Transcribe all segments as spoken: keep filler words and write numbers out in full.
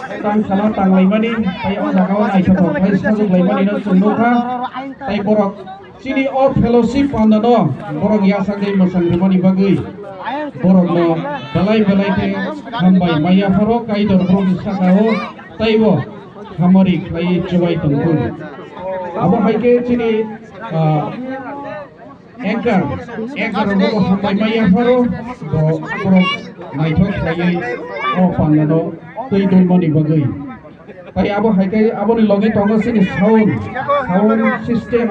Tang sana tanglaimani, tei o jagao naithothok khlai sajuklaimani no chwng nukha. Tei borok chini o fellowship pandano borok yachakgwi mwchang rwmani bagwi borokno belai belai khe hambai maya pharo Kaitor borokni sakao teibo hamari khlaiwi chubai tongthung. Abo hai khe chini, ah, Anchor, anchor rokno hambai maya pharo, bo borok naithok khlaiwi o pandano twi donmani bagwi. Tai abo hai khe aboni logi tongo chini sound, sound system,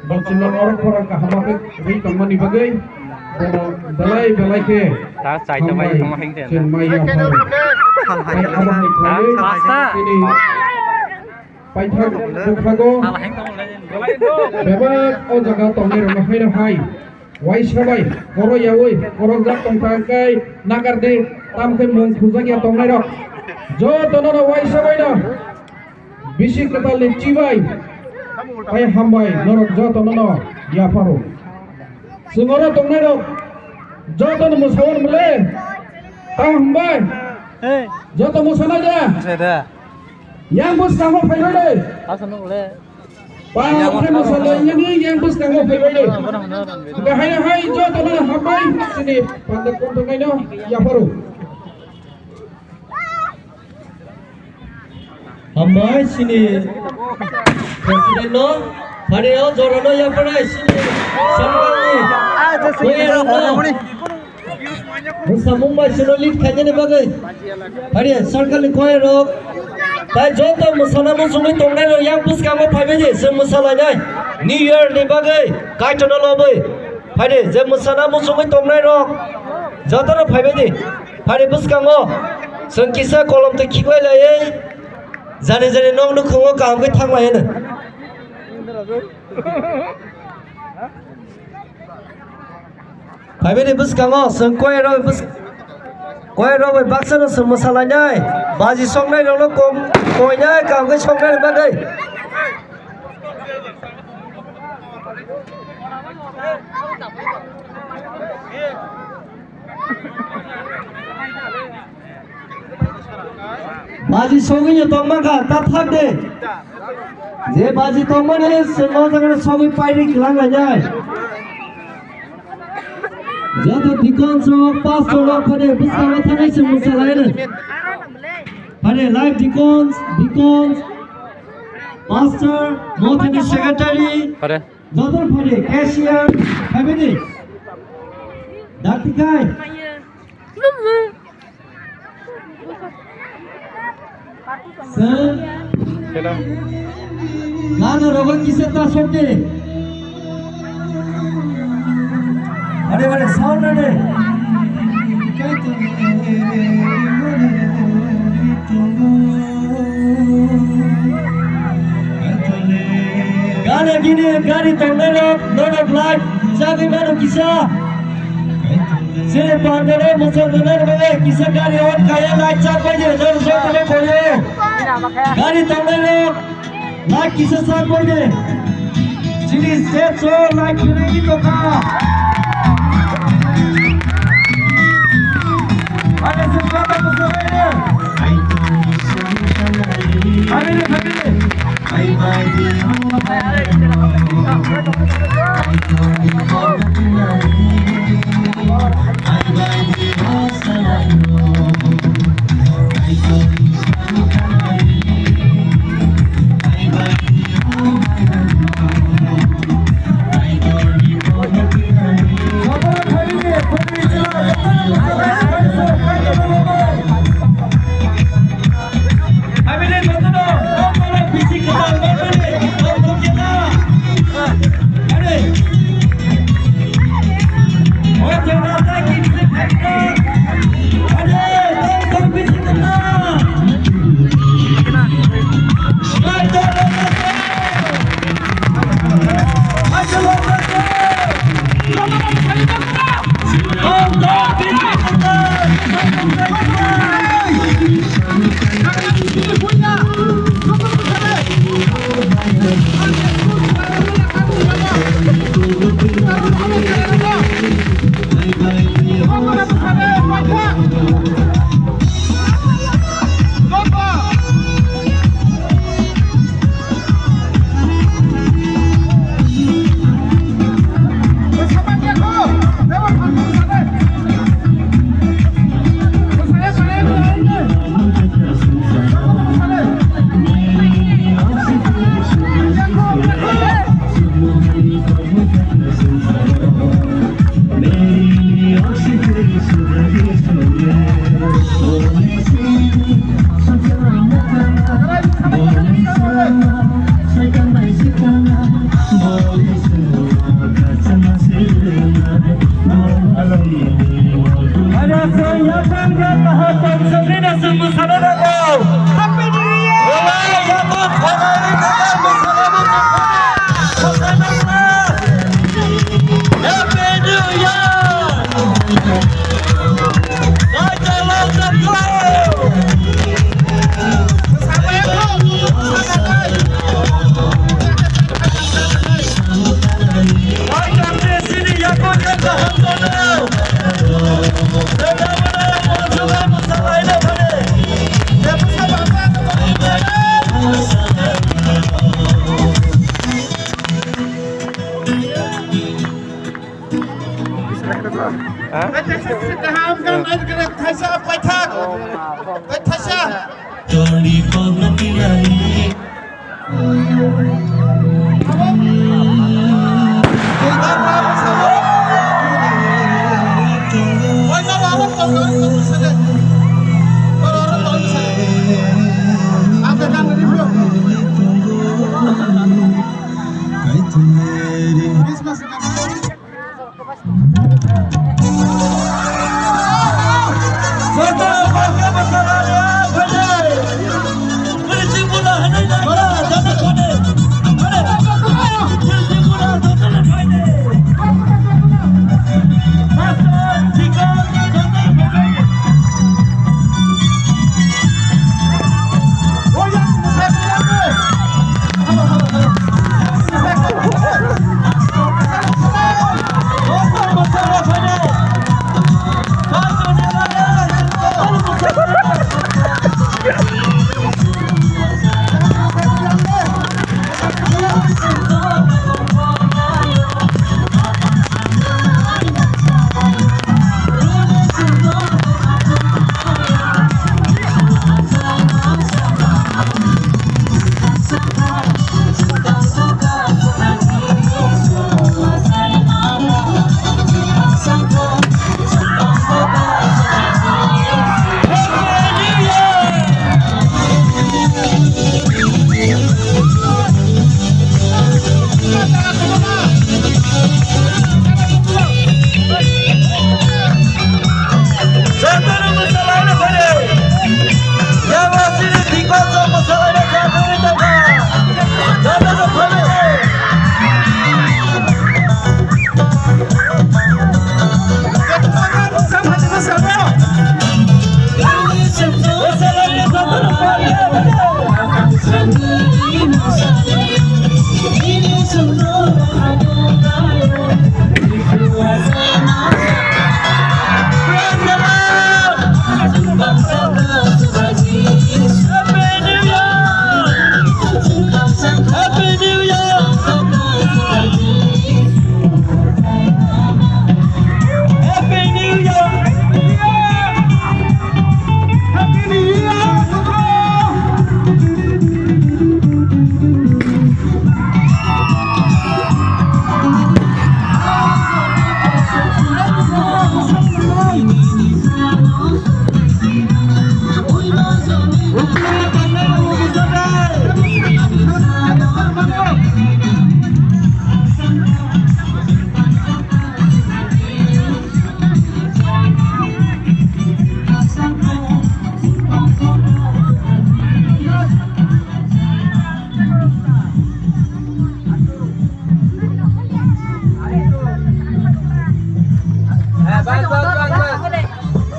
bo chwngno norok phoro kaham khe rwi tongmani bagwi, bono belai belai khe Ta chai ta bai hambai tongma hengte na. Chwng maya pharo. Tai abo hai khlaiwi Basta. Chini Paithak bwkhago bebak o jaga tongnai rokno haino hai waisa bai koro yaui korokjak tongkha, hwnkhe nagar di, tamo khe mung khujak ya tongnai rok jotono no waisa bai no bisi kwtal ni chibai bai hambai norok jotono no yapharo. Chwng oro tongnai rok jotono mwsaui mole ta hambai joto mwsanai da. Yang bwskango phaibai de. Asa nuk le. Pa Yang phai masa bwskango. Yang bwskango phaibai de. Gahai hai joto no hambai sini panda konto kaino yapharo. Hambai sini president no phani o jora no yapharai sini sambalni. Mwsamung bai chwngno lead khainani bagwi. Phari circle ni koyarok. Tai joto mwsana muchungwi tongnai rok yang bwskango phaibai di, chwng mwsalainai. New Year ni bagwi Kaitorno lobwi. Phari je mwsana muchungwi tongnai rok jotono phaibai di. Phari bwskango chwng kisa kolom twi khiklai laiwi jani jani nok nukhungo kaham khe thang lai hwno. Phaibini bwskango chwng koirok bwsk-, koirok bai baksa no chwng mwsalainai, baji soknai rokno kong-, koinai kaham khe soknai bagwi. Baji sogwi no tongma kha, ta thak de. Je baji tongmani se no jaga sogwi pairi kilang lainai. Joto deacons rok, pastor rok phade bwskango thangwi se mwsalaino. Phade live deacons, deacons, pastor, mothani secretary, Phade. Joto phade cashier, phade. Dakti kai. Sir. Hello. Gana rogo kisa ta sokte. Are, are, sound are. Gana gini gari tongnai rok, norok light chagwi mano kisa. Sini pandare muchung nunai rwmani kisa gari on kaya light chak bai de, jor jor tole koyo. Gari tongnai rok light kisa chak bai de. Sini stage o light khwlai di tokha. Ane se kata muchung bai de. Ane de, ane de.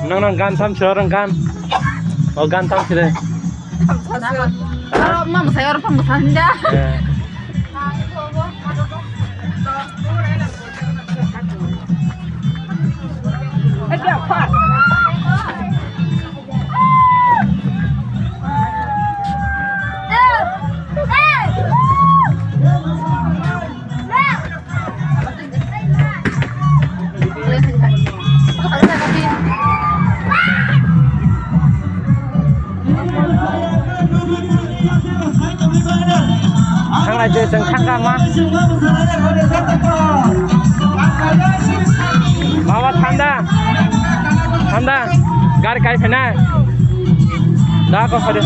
Nang nang gan tham sir nang gan. Oh gan tham sir. Aro mam saya orang pembusan dah. Thangna je chwng thangka ma. Baba thanda. Thanda. Gari kai phaina. Da ko phade.